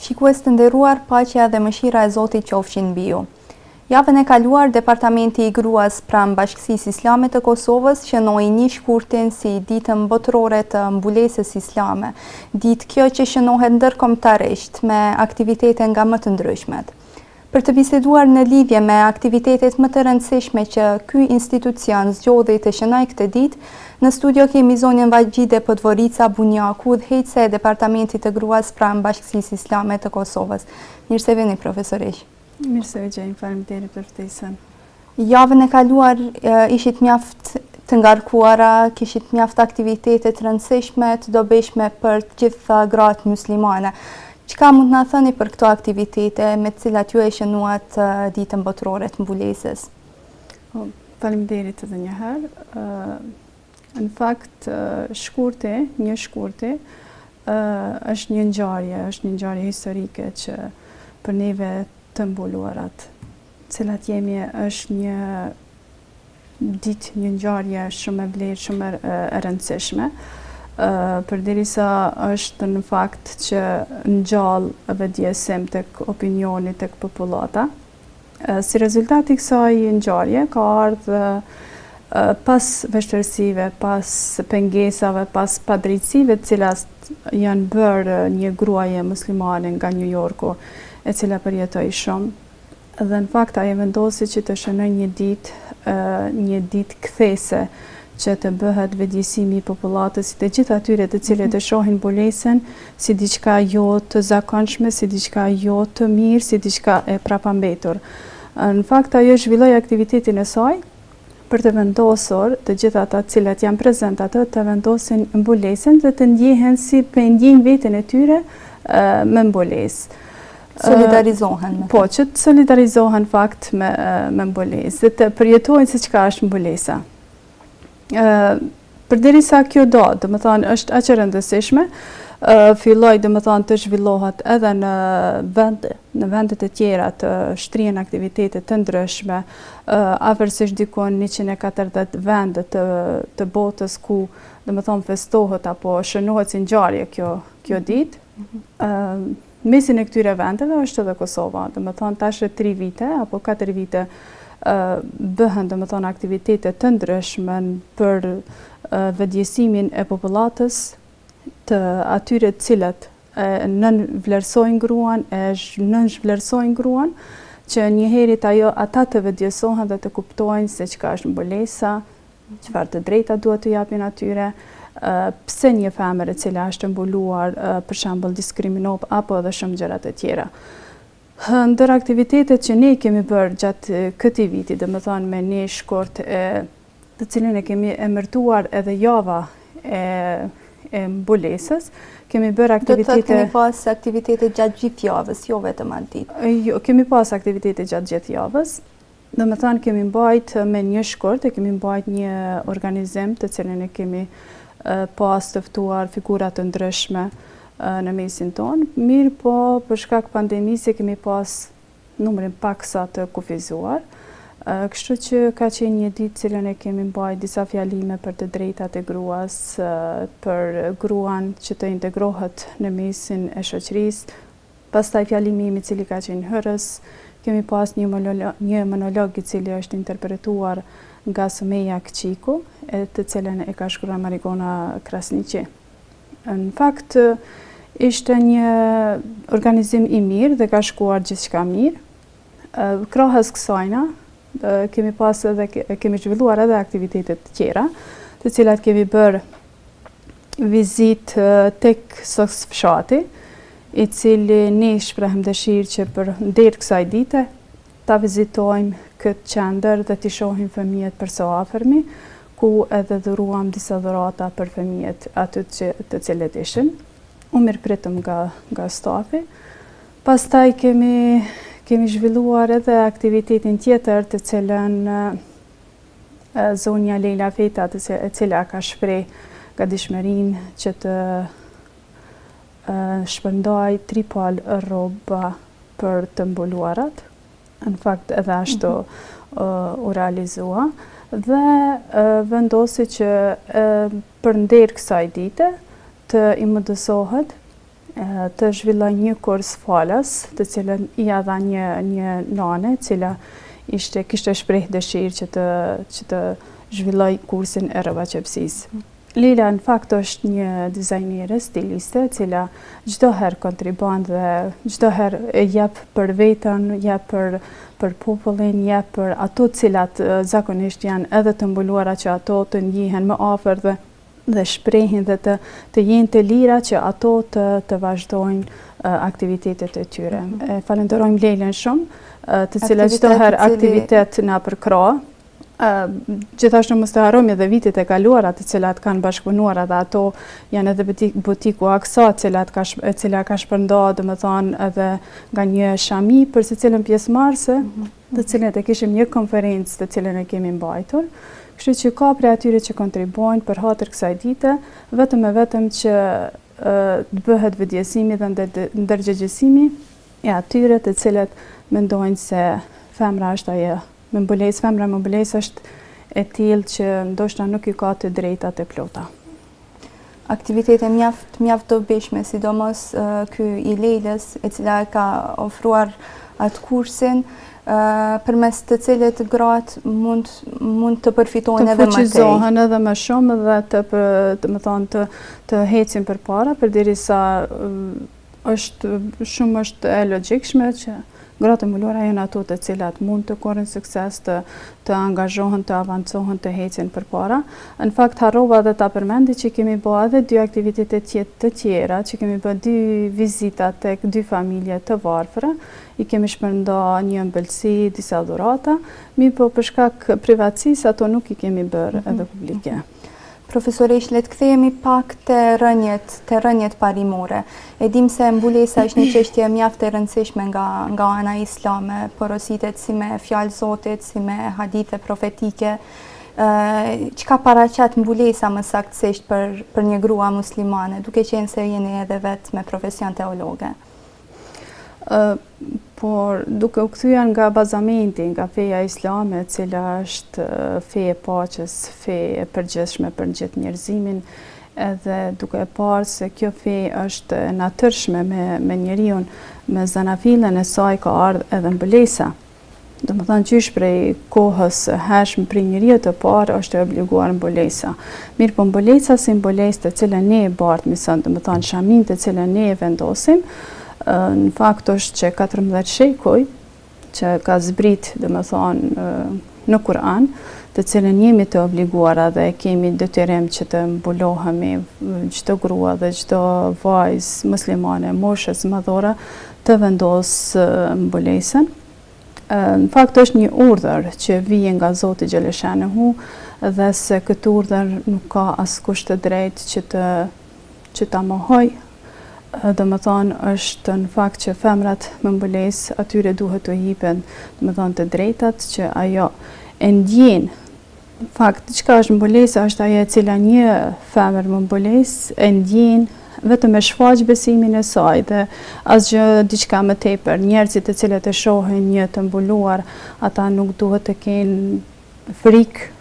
Shikues të nderuar, paqja dhe mëshira e Zotit qofshin mbi ju. Javën e kaluar, Departamenti i Gruas pranë Bashkësisë Islame të Kosovës shënoi një shkurtin si Ditën Botërore të Mbulesës Islame, ditë kjo që shënohet ndërkombëtarisht me aktivitete nga më të ndryshmet. Për të biseduar në lidhje me aktivitetet më të rëndësishme që ky institucion zgjodhi të shënojë këtë ditë, në studio kemi zonjën Vaxhide Podvorica Bunjaku, udhëheqëse e Departamentit të Gruas pranë Bashkësisë Islame të Kosovës. Mirë se vini, profesoreshë. Mirë se ju gjejmë, faleminderit për ftesën. Javën e kaluar ishit mjaft të ngarkuara, kishit mjaft aktivitete të rëndësishme, të dobishme për të gjitha gratë muslimane. Çka mund të na thoni për këto aktivitete me të cilat ju e shënuat Ditën Botërore të Mbulesës? Po, faleminderit edhe një herë. Në fakt, shkurti, një shkurti, është një ngjarje, është një ngjarje historike që për neve të mbuluarat, cilat jemi është një ditë, një ngjarje shumë e vlerë, shumë e rëndësishme, përderisa është në fakt që ngjall vetëdijesim tek opinioni, tek popullata. Si rezultat i kësaj ngjarje ka ardhë pas vështirësive, pas pengesave, pas padrejtësive të cilat janë bërë një gruaje muslimane nga New Yorku, e cila përjetoi shumë. Dhe në fakt ajo vendosi që të shënojë një ditë, një ditë kthese, që të bëhet vetëdijesimi i popullatës, i të gjithë atyre të cilët e shohin mbulesën si diçka jo të zakonshme, si diçka jo të mirë, si diçka e prapambetur. Në fakt ajo zhvilloi aktivitetin e saj për të vendosur të gjithë ata të cilët janë prezent aty të vendosin mbulesën dhe të ndjehen si me ndjenjë veten e tyre me mbulesë. Solidarizohen me Po, që të solidarizohen fakt me, me mbulesë dhe të përjetojnë se çka është mbulesa. Përderisa kjo datë, domethënë, është aq e rëndësishme, filloi, domethënë, të zhvillohet edhe në vende, në vendet e tjera të shtrihen aktivitete të ndryshme, afërsisht dikun 140 vende të, të botës ku, domethënë, festohet apo shënohet si ngjarje kjo, kjo mhm. ditë. Mhm. Në mesin e këtyre vendeve është edhe Kosova, domethënë tash e 3 vite apo 4 vite bëhen domethënë aktivitete të ndryshme për vetëdijesimin e popullatës të atyre të cilët e nënvlerësojnë gruan, e nënzhvlerësojnë gruan, që njëherit ajo ata të vetëdijesohen dhe të kuptojnë se çka është mbulesa, çfarë të drejta duhet t'u japin atyre, pse një femër e cila është e mbuluar, për shembull diskriminohet apo edhe shumë gjëra të tjera. Ndër aktivitetet që ne kemi bërë gjatë këtij viti, domethënë me një shkurt e të cilin e kemi emërtuar edhe java e e mbulesës, kemi bërë aktivitete... Do të thotë kemi pas aktivitete gjatë gjithë javës, jo vetëm atë ditë. Jo, kemi pas aktivitete gjatë gjithë javës. Domethënë kemi mbajt me një shkurt, e kemi mbajt një organizim të cilin e kemi pas të ftuar figura të ndryshme në mesin tonë, mirëpo për shkak pandemisë e kemi pas numrin paksa të kufizuar, kështu që ka qenë një ditë cilën e kemi mbajt disa fjalime për të drejtat e gruas, për gruan që të integrohet në mesin e shoqërisë, Pastaj fjalimi im i cili ka qenë hyrës, kemi pas një një monolog i cili është interpretuar nga Sumeja Kqiku, e të cilën e ka shkruar Marigona Krasniqi. Në fakt ishte një organizim i mirë dhe ka shkuar gjithçka mirë. Krahas kësajna, kemi pas edhe kemi zhvilluar edhe aktivitete të tjera, të cilat kemi bërë vizitë tek SOS Fshati, i cili ne shprehëm dëshirë që për nder kësaj dite ta vizitojmë këtë qendër dhe t'i shohim fëmijët për së afërmi, ku edhe dhuruam disa dhurata për fëmijët aty që të cilët ishin. U mirëpritëm nga, nga stafi. Pastaj kemi, kemi zhvilluar edhe aktivitetin tjetër të cilën Zonja Lejla Feta, e cila ka shpreh gatishmërinë që të shpërndajë tri palë rroba për të mbuluarat. Në fakt edhe ashtu mhm. u realizua dhe vendosi që për nder kësaj dite të i mundësohet. të zhvilloj një kurs falas, të cilën ia dha një një nane, e cila ishte kishte shpreh dëshirë që të që të zhvilloj kursin e rrobaqepësisë. Lejla në fakt është një dizajnere, stiliste, e cila çdo herë kontribuon dhe çdo herë jep për veten, jep për për popullin, jep për ato të cilat zakonisht janë edhe të mbuluara që ato të ndjehen më afër dhe dhe shprehin dhe të të jenë të lira që ato të të vazhdojnë aktivitetet e tyre. Mm -hmm. E falenderojmë Lejlën shumë, të cila çdo herë aktivitet na përkrah. Gjithashtu mos të harrojmë edhe vitet e kaluara të cilat kanë bashkëpunuar edhe ato janë edhe butiku Aksa, cilat ka, e cila ka shpërnda, domethënë, edhe nga një shami për secilën pjesëmarrëse, mm -hmm. të cilët e kishim një konferencë të cilën e kemi mbajtur. Kështu që ka prej atyre që kontribuojnë për hatër kësaj dite, vetëm e vetëm që të bëhet vetëdijesimi dhe ndërgjegjësimi e atyre të cilët mendojnë se femra është ajo Me mbulesë, femra me mbulesë është e tillë që ndoshta nuk i ka të drejtat e plota. Aktivitete mjaft mjaft dobishme, sidomos ky i Lejlës, e cila e ka ofruar atë kursin, përmes të cilit gratë mund mund të përfitojnë edhe më tej. Të fuqizohen edhe më shumë dhe të domethënë të të ecin përpara, përderisa Është shumë është e logjikshme që gratë e mbuluara janë ato të cilat mund të korrin sukses, të të angazhohen, të avancohen, të ecin përpara. Në fakt harrova edhe ta përmendi që kemi bë edhe dy aktivitete të tjera, që kemi bë dy vizita tek dy familje të varfra, i kemi shpërnda një ëmbëlsi, disa dhurata, mirëpo për shkak privatësisë ato nuk i kemi bërë mhm. edhe publike. Profesoreshë, le të kthehemi pak te rrënjët, te rrënjët parimore. E dimë se mbulesa është një çështje mjaft e rëndësishme nga nga ana islame, porositet si me fjalë Zotit, si me hadithe profetike. Ë çka paraqet mbulesa më saktësisht për për një grua muslimane, duke qenë se jeni edhe vetë me profesion teologe? Por duke u kthyer nga bazamenti, nga feja islame, e cila është fe e paqes, fe e përgjithshme për gjithë njerëzimin, edhe duke e parë se kjo fe është e natyrshme me me njeriun, me zanafillën e saj ka ardhë edhe mbulesa. Domethënë qysh prej kohës së hershme prej njeriut të parë është e obliguar mbulesa. Mirëpo mbulesa si mbulesë të cilën ne e bartmi sot, domethënë shaminë të cilën ne e vendosim, në fakt është që 14 shekuj që ka zbrit, domethënë në Kur'an, të cilën jemi të obliguara dhe kemi detyrim që të mbulohemi çdo grua dhe çdo vajzë muslimane moshës madhore të vendosë mbulesën. Në fakt është një urdhër që vije nga Zoti xheleshanuhu dhe se këtë urdhër nuk ka askush të drejtë që të që ta mohoj. Domethënë është në fakt që femrat me mbulesë atyre duhet t'u jipen, domethënë të drejtat që ajo e ndjen Në fakt, çka është mbulesa është ajo e cila një femër me mbulesë e ndjen vetëm e shfaq besimin e saj dhe asgjë diçka më tepër. Njerëzit të cilët e shohin një të mbuluar, ata nuk duhet të kenë frikë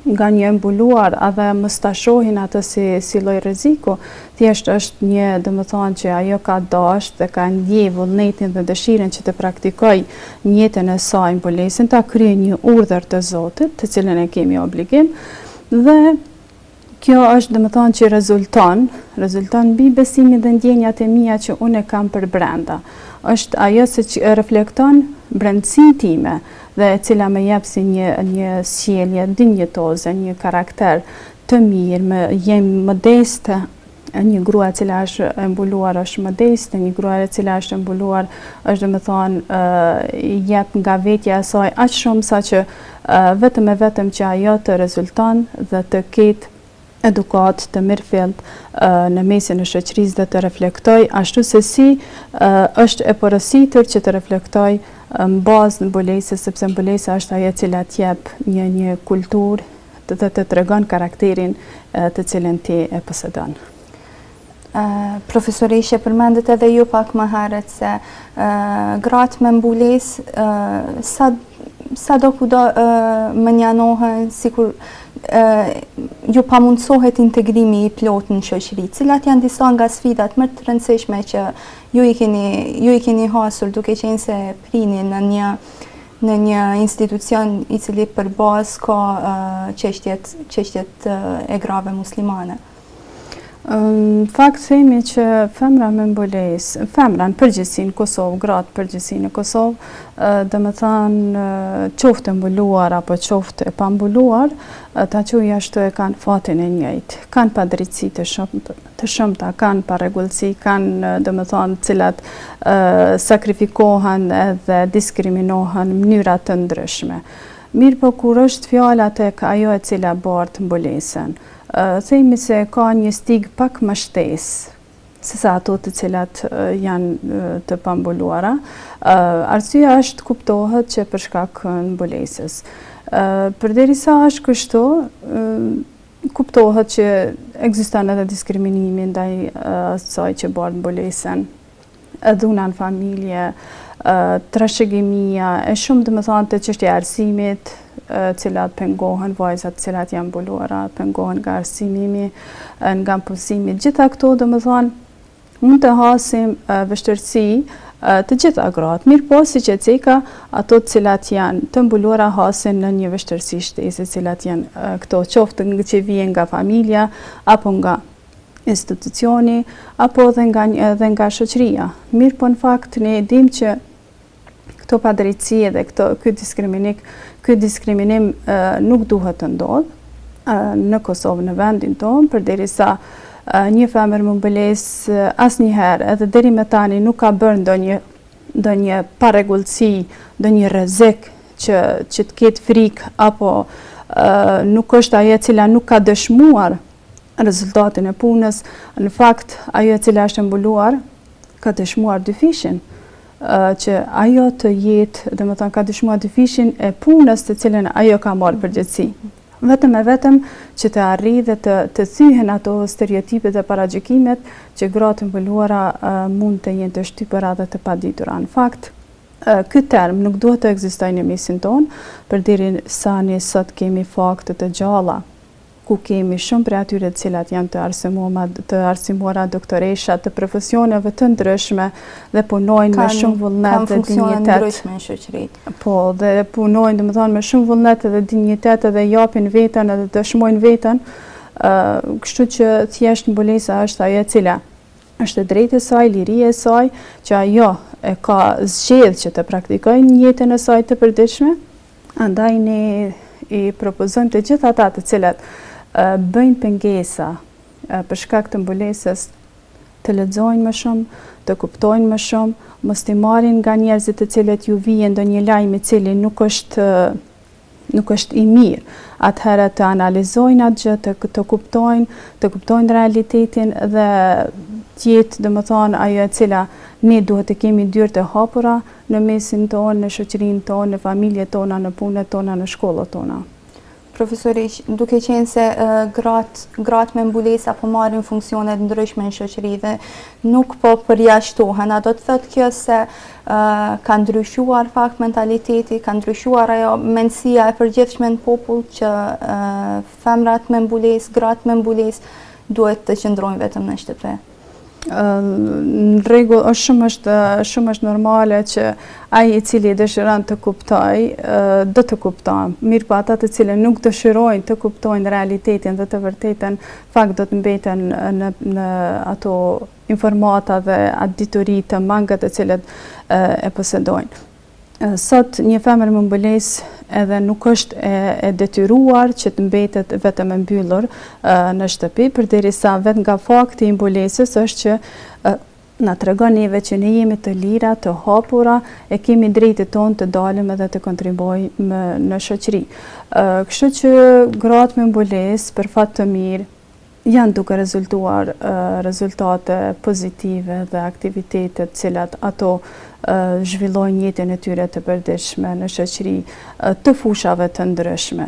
nga një e mbuluar edhe mos ta shohin atë si si lloj rreziku. Thjesht është një, domethënë që ajo ka dashtë dhe ka ndje vullnetin dhe dëshirën që të praktikojë në jetën e saj mbulesën, ta kryejë një urdhër të Zotit, të cilën e kemi obligim, dhe kjo është domethënë që rezulton, rezulton mbi besimin dhe ndjenjat e mia që unë e kam përbrenda. Është ajo se që reflekton brendësinë time dhe e cila më jep si një një sjellje dinjitoze, një karakter të mirë, më jem modeste, një grua e cila është e mbuluar është modeste, një grua e cila është e mbuluar është domethënë jep nga vetja e saj aq shumë sa që vetëm e vetëm që ajo të rezulton dhe të ketë edukatë të mirëfilltë në mesin e shoqërisë dhe të reflektojë ashtu se si është e porositur që të reflektojë në bazë të mbulesës, sepse mbulesa është ajo e cila të jep një një kulturë dhe të tregon karakterin të cilin ti e posedon. Profesoreshë, përmendët edhe ju pak më herët se gratë me mbulesë sa sado kudo mënjanohen, sikur ju pamundësohet integrimi i plotë në shoqëri. Cilat janë disa nga sfidat më të rëndësishme që ju i keni ju i keni hasur duke qenë se prini në një në një institucion i cili për bazë ka çështjet çështjet e grave muslimane? Në fakt themi që femra me mbulesë, femra në përgjithësi në Kosovë, gratë në përgjithësi në Kosovë, domethënë qoftë e mbuluar apo qoftë e pambuluar, ta quaj ashtu e kanë fatin e njëjtë. Kanë padrejtësi të shumta, të shumta, kanë parregullsi, kanë domethënë cilat sakrifikohen edhe diskriminohen në mënyra të ndryshme. Mirëpo kur është fjala tek ajo e cila bart mbulesën, Themi se ka një stigmë pak më shtesë se sa ato të cilat janë të pambuluara. Arsyeja është kuptohet që për shkak mbulesës. Përderisa është kështu, kuptohet që ekziston edhe diskriminimi ndaj asaj që bart mbulesën. dhuna në familje, trashëgimia, e shumë domethënë te çështja e arsimit, cilat pengohen, vajzat cilat janë mbuluara, pengohen nga arsimimi, nga punësimi, gjitha këto domethënë, mund të hasim vështirësi të gjitha gratë. Mirëpo, siç e ceka, ato të cilat janë të mbuluara hasin në një vështirësi shtesë, cilat janë këto qoftë që vijnë nga familja, apo nga institucioni apo edhe nga edhe nga shoqëria. Mirëpo në fakt ne e dimë që këto padrejtësi edhe këto ky diskriminim, ky diskriminim nuk duhet të ndodhë në Kosovë, në vendin tonë, përderisa një femër me mbulesë asnjëherë edhe deri më tani nuk ka bërë ndonjë ndonjë parregullsi, ndonjë rrezik që që të ketë frikë apo nuk është ajo e cila nuk ka dëshmuar rezultatin e punës, në fakt ajo e cila është e mbuluar ka dëshmuar dyfishin që ajo të jetë, domethënë ka dëshmuar dyfishin e punës të cilën ajo ka marrë përgjegjësi. Vetëm e vetëm që të arrijë dhe të, të thyhen ato stereotipet dhe paragjykimet që gratë e mbuluara mund të jenë të shtypura dhe të paditura. Në fakt, ky term nuk duhet të ekzistojë në mesin tonë, përderisa ne sot kemi fakte të gjalla ku kemi shumë prej atyre të cilat janë të arsimuara, të arsimuara doktoresha të profesioneve të ndryshme dhe punojnë me shumë vullnet dhe dinjitet. Kanë funksione ndryshme në shoqëri. Po, dhe punojnë, domethënë, me shumë vullnet dhe dinjitet edhe japin veten edhe dëshmojnë veten, kështu që thjesht mbulesa është ajo e cila është e drejtë e saj, liri e saj, që ajo e ka zgjedh që të praktikojë në jetën e saj të përditshme, Andaj ne i propozojmë të gjithë ata të cilët bëjnë pengesa për shkak të mbulesës të lexojnë më shumë, të kuptojnë më shumë, mos t'i marrin nga njerëzit të cilët ju vijnë ndonjë lajm i cili nuk është nuk është i mirë. Atëherë të analizojnë atë gjë, të, të kuptojnë, të kuptojnë realitetin dhe të jetë, domethënë, ajo e cila ne duhet të kemi dyert e hapura në mesin tonë, në shoqërinë tonë, në familjet tona, në punët tona, në shkollat tona. Profesoreshë, duke qenë se gratë gratë me mbulesa po marrin funksione të ndryshme në shoqëri dhe nuk po përjashtohen, a do të thotë kjo se ka ndryshuar fakt mentaliteti, ka ndryshuar ajo mendësia e përgjithshme në popull që femrat me mbulesë, gratë me mbulesë duhet të qëndrojnë vetëm në shtëpi? Në rregull, është shumë është shumë është normale që ai i cili dëshiron të kuptojë, do të kuptojë. Mirëpo ata të cilët nuk dëshirojnë të kuptojnë realitetin dhe të vërtetën, fakt do të mbeten në në ato informata dhe atë dituri të mangët të cilët e posedojnë. Sot një femër me mbulesë edhe nuk është e, e detyruar që të mbetet vetëm e mbyllur në shtëpi, përderisa vetë nga fakti i mbulesës është që na tregon neve që ne jemi të lira, të hapura, e kemi drejtë tonë të dalim edhe të kontribuojmë në shoqëri. Kështu që gratë me mbulesë, për fat të mirë, Janë duke rezultuar rezultate pozitive dhe aktivitete të cilat ato zhvillojnë jetën e tyre të përditshme në shoqëri të fushave të ndryshme.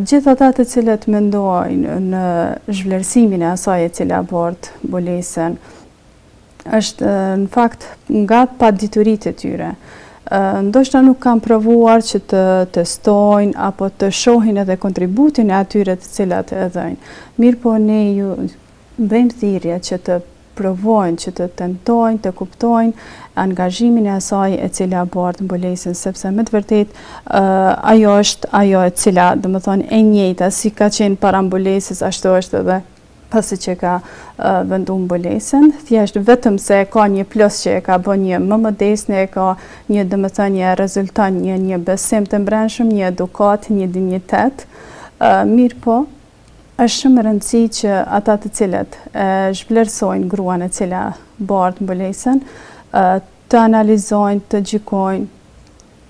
Gjithë ata të cilët mendojnë në zhvlerësimin e asaj e cila bart mbulesën, është në fakt nga padituritë e tyre. Ndoshta nuk kanë provuar që të testojnë apo të shohin edhe kontributin e atyre të cilat e dhëjnë. Mirëpo ne ju bëjmë thirrje që të provojnë, që të tentojnë, të kuptojnë angazhimin e asaj e cila bart mbulesën, sepse me të vërtetë ajo është ajo e cila, domethënë, e njëjta si ka qenë para mbulesës, ashtu është edhe pasi që ka vendu mbulesën, thjesht vetëm se ka një plus që e ka bë një më modeste, e ka një domethënie rezulton një një besim të mbrendshëm, një edukatë, një dinjitet, mirëpo, është shumë me rëndësi që ata të cilët e zhvlerësojnë gruan e cila bart mbulesën, të analizojnë, të gjykojnë,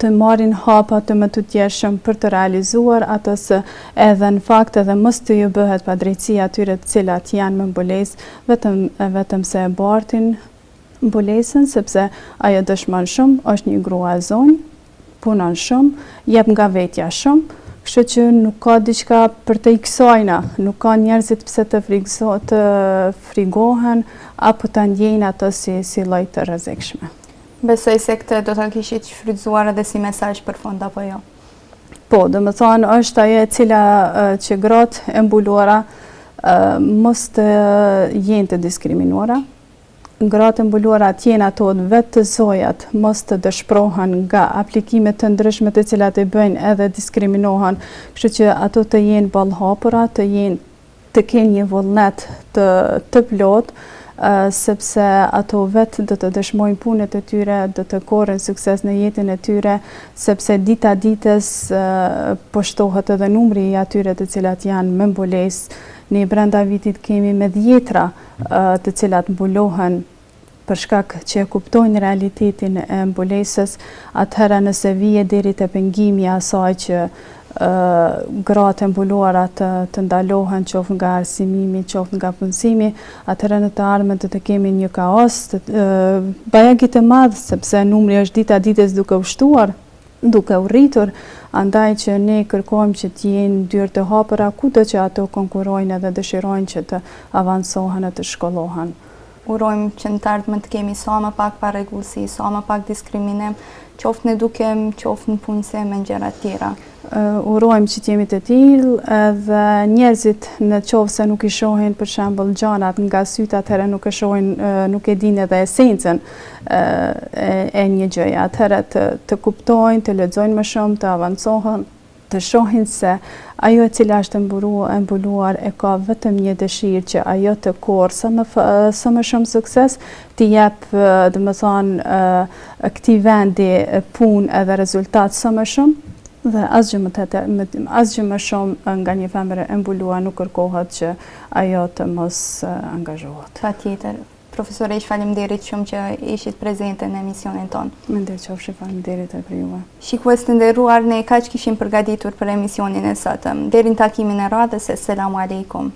të marrin hapa të mëtutjeshëm për të realizuar ato se edhe në fakt edhe mos të ju bëhet padrejtësi atyre të cilat janë me mbulesë vetëm e vetëm se e bartin mbulesën sepse ajo dëshmon shumë, është një grua e zonjë, punon shumë, jep nga vetja shumë, kështu që nuk ka diçka përtej kësajna, nuk ka njerëzit pse të frikëso, të frigohen apo ta ndjejnë ato si si lloj të rrezikshme. Besoj se këtë do ta kishit shfrytëzuar edhe si mesazh për fund apo jo? Po, domethënë është ajo e cila që gratë e mbuluara mos të jenë të diskriminuara, gratë e mbuluara të jenë ato vetë të zojat, mos të dëshprohen nga aplikime të ndryshme të cilat i bëjnë edhe diskriminohen, kështu që ato të jenë ballëhapura, të jenë të kenë një vullnet të të plotë, sepse ato vetë do të dëshmojnë punët e tyre, do të korrin sukses në jetën e tyre, sepse dita ditës po shtohet edhe numri i atyre të cilat janë me mbulesë. Ne brenda vitit kemi me dhjetra të cilat mbulohen për shkak që e kuptojnë realitetin e mbulesës, atëherë nëse vije deri te pengimi i asaj që gratë e mbuluara të, të ndalohen qoftë nga arsimimi, qoftë nga punësimi, atëherë në të ardhmen do të kemi një kaos të, bajagi të madh, sepse numri është dita ditës duke u shtuar, duke u rritur, andaj që ne kërkojmë që të jenë dyer të hapura kudo që ato konkurrojnë edhe dëshirojnë që të avancohen e të shkollohen. Urojmë që në të ardhmen të kemi sa më pak parregullsi, sa më pak diskriminim, qoftë në edukim, qoftë në punësim e në gjëra të tjera. Urojmë që të jemi të tillë edhe njerëzit në qoftë se nuk i shohin për shembull gjanat nga sytë atëherë nuk e shohin nuk e dinë edhe esencën e, e një gjëje. Atëherë të, të kuptojnë, të lexojnë më shumë, të avancohen, të shohin se ajo e cila është e mbuluar e ka vetëm një dëshirë që ajo të korrë sa më sa më shumë sukses, t'i jep, domethënë, këtij vendi punë edhe rezultat sa më shumë dhe asgjë më të asgjë më shumë nga një femër e mbuluar nuk kërkohet që ajo të mos angazhohet. Patjetër. Profesoreshë faleminderit shumë që ishit prezente në emisionin tonë. Me nder qofshi, faleminderit edhe për juve. Shikues të nderuar, ne kaq kishim përgatitur për emisionin e sotëm. Deri në takimin e radhës, selamu alejkum.